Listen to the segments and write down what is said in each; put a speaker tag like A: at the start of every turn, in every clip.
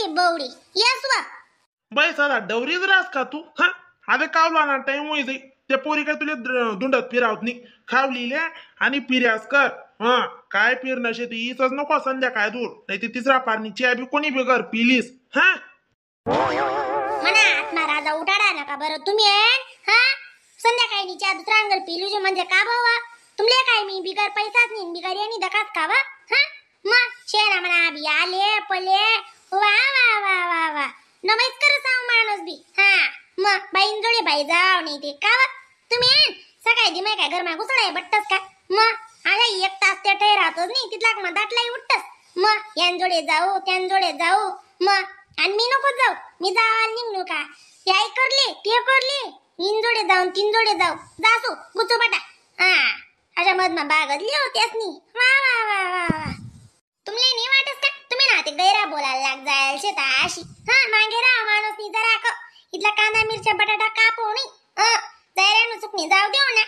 A: बवडी बवडी येस वा.
B: बाई साधा डवरीच रास का तू? हा आता कावला ना टाइम होई जाई. त्या पोरी काय तुला धुंडत फिरावत नाही. खावलील्या आणि फिर्यास कर. हा काय फिर नशे ती इथंच नको संध्याकाळ दूर नाही ती तिसरा पारणीची बी कोणी बिगर पिलीस. हा
A: म्हणा आत्मा राजा उठाडा नका बरं तुम्ही. हा संध्याकाळी च्या दुसरा अंगर पिलू म्हणजे का बावा तुमले काय मी बिगर पैसाच नाही बिगर यांनी दकाच खावा. हा मग शेरा म्हणा बी आले पले वा वा वा वा वा नमस्कार सांग माणूस बी. हा मग बाईन जोडे बाई जाव नाही ते का तुम्ही सकाळी दिमाय काय गरमा घुसळाय बट्टस का? मग अरे एक तास त्या ठे राहतोच नाही तिथला मग दाटलाही उठतस. मग यांजोडे जाऊ त्यांजोडे जाऊ मग आणि मी नको जाऊ मी जावा निघलो का ते आई करले ते करले इंजोडे जाऊन तीन जोडे जाऊ जासू गुचो बटा. हा अशा मधमा बागदली होत्यास नी. वा वा वा वा वा तुमले नाही वाटत का तुम्ही ना ते गैरा बोलायला लाग जायल शेता अशी. हा मागे राहा माणूस नी जरा क इथला कांदा मिरच्या बटाटा कापू नाही. जायला चुकणी जाऊ देऊ ना.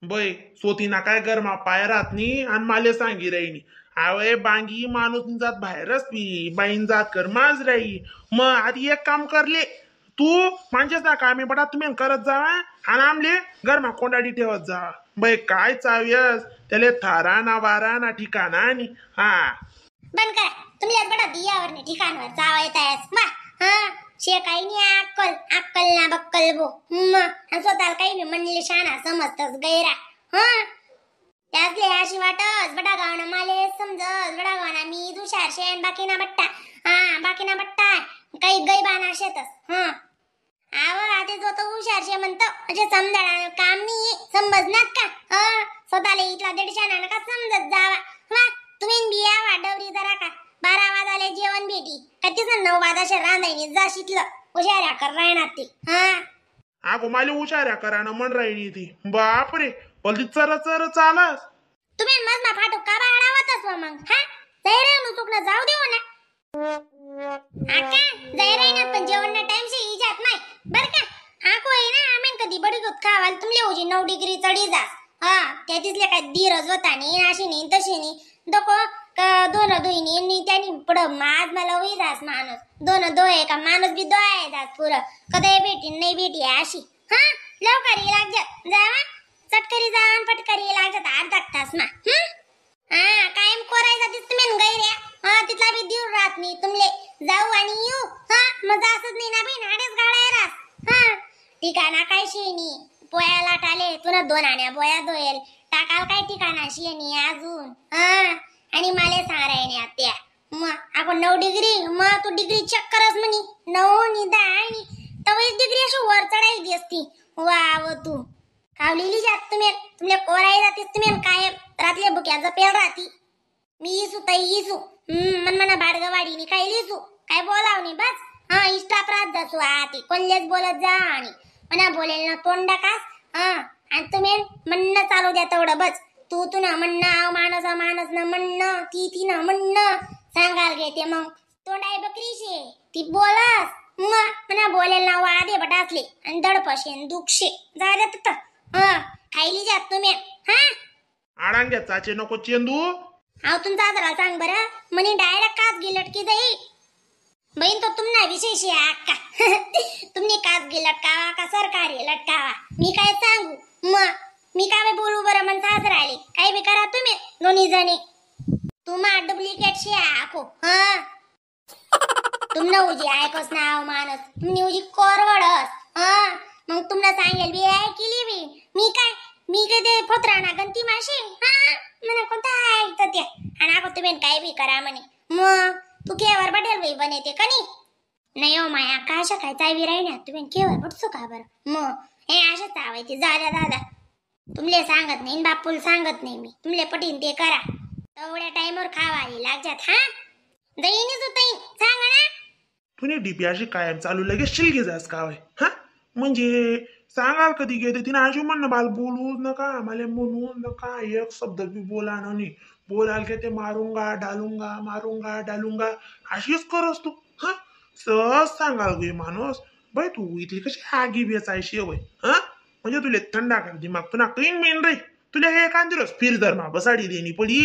B: बय सोती ना काय गरमा पाय राहत नी आणि माले सांगी राहिनी. अवे बांगी माणूस जात बाहेरच पी बाईन जात कर माज राही. मग आधी एक काम करले तू म्हणजेच ना कामी बटा तुम्ही करत जा आणि आमले गरमा कोंडाडी ठेवत जा. बाई काय चाव्यस त्याले थारा ना वारा ना ठिकाणा आणि हा
A: बंद करा तुम्ही बटा दियावर नाही ठिकाणवर चावा येत. वा हा शे काही नाही अक्कल अक्कल ना बक्कल बो. मग स्वतःला काही म्हणले शाणा समजतस गैरा. हा त्यासले अशी वाटस बडा गावना माले समजस बडा गावना मी दुशार शेण बाकी ना बट्टा. हा बाकी ना बट्टा काही गैबाना शेतस. हा आव आधी जो तो हुशार शे म्हणतो म्हणजे समजायला काम नाही समजणार का? हा स्वतःला इथला दीडशा ना का समजत जावा. वा तुम्ही बिया वाढवली जरा का 12 वाजाले जेवण भेटी का तिथं 9 वाजाशे रांधायनी जा शिकलं हुशाऱ्या कर राहणार ती. हा
B: अगो माले हुशाऱ्या करा ना म्हण राहिली ती. बापरे बोलती चर चर चालस
A: तुम्ही मजमा फाटो का बाळावतच मग. हा जाय चुकणं जाऊ देऊ ना आका जाय रे ना पण जेवण ना टाइम से इजात नाही बर का. आको आहे ना आमेन कधी बडी दूध खावाल तुमले होजी 9 डिग्री चढी जास. हा त्या तिथले काय धीरज होता नाही अशी नाही तशी नाही दको दोन दुईनी नी त्यांनी पुढं माझ मला होई जास माणूस दोन दोय का माणूस बी दोय जास पुरं कधी भेटी नाही भेटी अशी. हा लवकर ये लाग जावा चटकरी जा आणि पटकरी लागतात अर्धा तास मा. हा कायम कोरायचा दिसत तुम्ही गैऱ्या. हा तिथला बी देऊ राहत नाही तुमले जाऊ आणि येऊ. हा मग जासच नाही ना बी नाडेच गाडाय रास. हा ठिकाणा काय शेणी पोया लाटाले तुला 2 आण्या पोया धुएल टाकाल काय ठिकाणा शेणी अजून. हा आणि माले सांगायने आत्या मग आपण 9 डिग्री मग तू डिग्री चेक करस म्हणी 9 नि 10 आणि तवीस डिग्री अशी वर चढायची असती. वा व तू खावलेली जात तुम्ही तुमले कोराई जातीस तुम्ही कायम रातले बुक्या जपेल राहती. मी इसू ताई इसू मन मना भाडगवाडीनी काय लिसू काय बोलाव नाही बस. हा इष्टाप राहत जासू आती कोणलेच बोलत जा आणि मना बोलेल ना तोंडा कास. हा आणि तुम्ही म्हणणं चालू द्या तेवढं बस. तू तू ना म्हणणं माणस माणस ना म्हणणं ती ती ना म्हणणं सांगाल घेते मग तोंडाई बकरीशे ती बोलस मग मना बोलेल ना वादे बटासले आणि दडपशे दुखशे जा द्या तिथं. हा खायली जात तुम्ही. हा
B: आडांग्या चाचे नको चेंदू.
A: अहो तुमचा जरा सांग बरं म्हणे डायरेक्ट काच गी लटकी जाई बहीण तो तुमना विशेष आहे अक्का. तुम्ही काच गी लटकावा का सरकारी लटकावा मी काय सांगू मग मी काय बोलू बरं मन सासर आले काय बी करा तुम्ही दोन्ही जणी तुम्हा डुप्लिकेट शे आखो. हा तुमना उजी ऐकस ना माणूस तुम्ही उजी कोरवडस. हा मग तुम्हाला सांगेल बी ऐकली बी मी काय ते फोत्राना गंती माशी. हा मला कोणता ऐकतं ते आणि अगो तुम्ही काय बी करा म्हणे मग तू केवर बटेल बाई बने ते कनी नाही हो माया का अशा काय चावी राही तुम्ही केवर बटसो का बरं मग हे अशा चावायची दादा दादा तुमले सांगत नाही बापूला सांगत नाही मी तुमले पटीन ते करा तेवढ्या टाइमवर खावाली लागजात. हा दहीनीच होतई सांग ना
B: तुने डीपी अशी कायम चालू लगेच शिलगी जास का होय. हा म्हणजे सांगाल कधी घेते तिने अशी म्हणणं बाल बोलूच नका मला म्हणू नका एक शब्द बी बोला नाही बोलाल के ते मारूंगा डालूंगा मारूंगा डालूंगा अशीच करस तू. हा सहज सांगाल गे माणूस बाई तू इथली कशी आगी बेचायशी होय. हा म्हणजे तुले थंडा कर दिमाग तुला कैन मेन रे तुला हे एखाद फिर जर मा बसाडी देणी पडी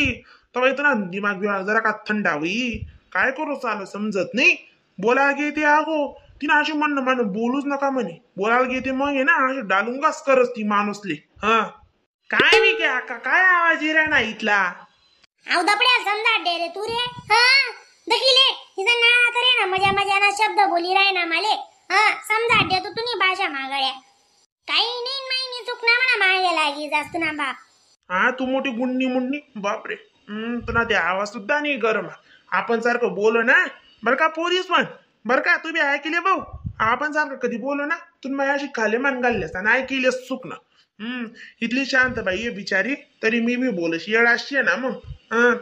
B: तेव्हा इथं ना दिमाग बिमाग जरा का थंडा होई काय करू चाल समजत नाही. बोलायला घेते आहो तिनं अशी म्हणणं मान बोलूच नका म्हणे बोलायला घेते मग आहे ना अशी डालुंगाच करस ती माणूसले. हा काय मी काय आका काय आवाज येरा ना इथला.
A: अहो दपड्या समजा डे रे तू रे. हा दखिले हिचा ना आता रे ना मजा मजा ना शब्द बोली राय ना माले. हा समजा डे तू तुम्ही भाषा मागळ्या काही नाही माई मी चुक ना म्हणा मागे लागी जास्त ना बाप.
B: हा तू मोठी गुंडी मुंडी बापरे. तुला ते आवाज सुद्धा नाही गरम. आपण सारखं बोलो ना बरं का पोरीस पण बरं का तू बी ऐकले भाऊ. आपण सारखं कधी बोलो ना तू माझ्याशी खाले मान घाललेस आणि ऐकलेस चुक ना. इथली शांत बाई आहे बिचारी तरी मी बी बोलशी येडाशी आहे ना मग.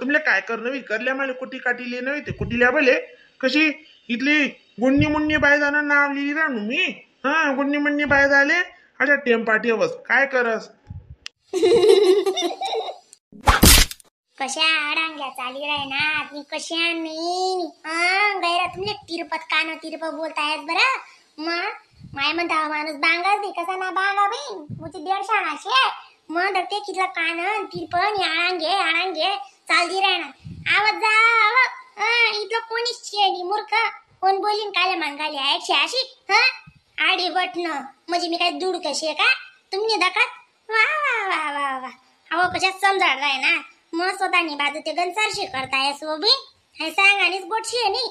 B: तुमले काय करणं बी करल्या मला कुटी काटीले नव्हे ते कुटील्या भले कशी इथली गुंडी मुंडी बाय जाणं नाव लिहिली राहू मी. हा गुंडी मुंडी बाय झाले अशा टेम्पा ठेवस काय करस.
A: कशा आडांग्या चाली राहणार मी कशा नाही. हा गैरा तुमले तिरपत कान तिरप बोलतायत बरं. मग माय म्हणता माणूस बांगाच दे कसा ना बांगा बाई मुझे दीडशे असे मग ते कितला कान तिरपन आडांगे आडांगे चालली राहणार आवाज जाव. इथलं कोणीच नाही मूर्ख कोण बोलीन काले मांगाले एकशे अशी. हा आडी बटन म्हणजे मी काय दूड कशी आहे का तुम्ही दाखत. वा वा वा वा वा अहो कशा समजाड राय ना मग स्वतःनी बाजू ते गणसारशी करताय सोबी हे सांग आणि गोडशी आहे नी.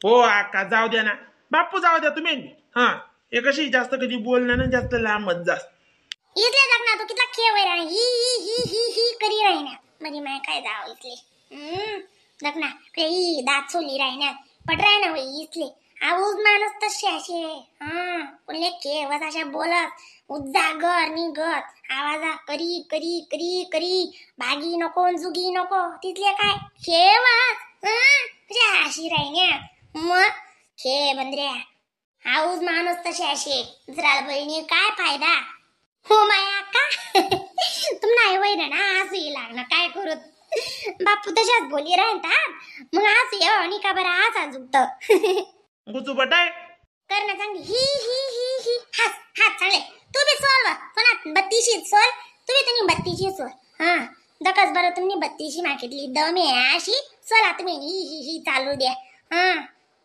B: हो आका जाऊ द्या ना बापू जाऊ द्या तुम्ही. हा हे कशी जास्त कधी बोलणार ना जास्त लांबच जास्त
A: इथले जाग ना तो कितला खेळ वैरा ही ही ही ही ही करी राहिना म्हणजे माय काय जाव इथले. बघ ना ही दात सोली राहिना पट राहिना होई इथले आऊज माणूस तसे असे. हा कोणले केवस अशा बोलत उज्जागर निघत आवाजा करी करी करी करी भागी नको जुगी नको तिथले काय खेवस. कशा अशी राहिन्या मग खे बंद्र्या आऊज माणूस तसे असे दुसऱ्याला बोलणे काय फायदा. हो माया का तुम नाही वैर ना असू लागणार काय करू बापू तशाच बोली राहतात मग असू येऊ आणि का बरं असा जुगत
B: गुचू बटाय
A: कर ना चांगली ही ही ही ही हास हात चांगले तू बी सोल कोणात बत्तीशी सोल तू बी तुम्ही बत्तीशी सोल. हा दकस बरं तुम्ही बत्तीशी मागितली दम आहे अशी सोला तुम्ही ही ही ही चालू द्या. हा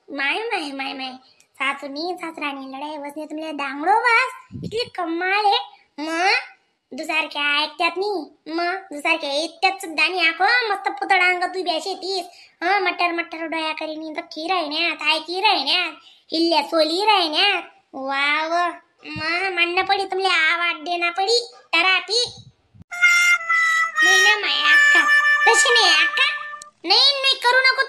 A: माय माय माय माय सासूनी सासरानी लढाई बसणे तुम्हाला दांगडो बस इथली कमाल आहे. मग दुसारख्या ऐकत्यात नी मग दुसारख्या ऐकत्यात सुद्धा नी आखो मस्त पुतळांग तू बी अशी तीस. हा मटर मटर डोया करीनी तर खी राहिण्यात I की राहिण्यात हिल्ल्या सोली राहिण्यात वाव मग मांडणं पडी तुमले आवाज देना पडी तरापी नाही ना माय अक्का तशी नाही अक्का. नाही नाही करू नको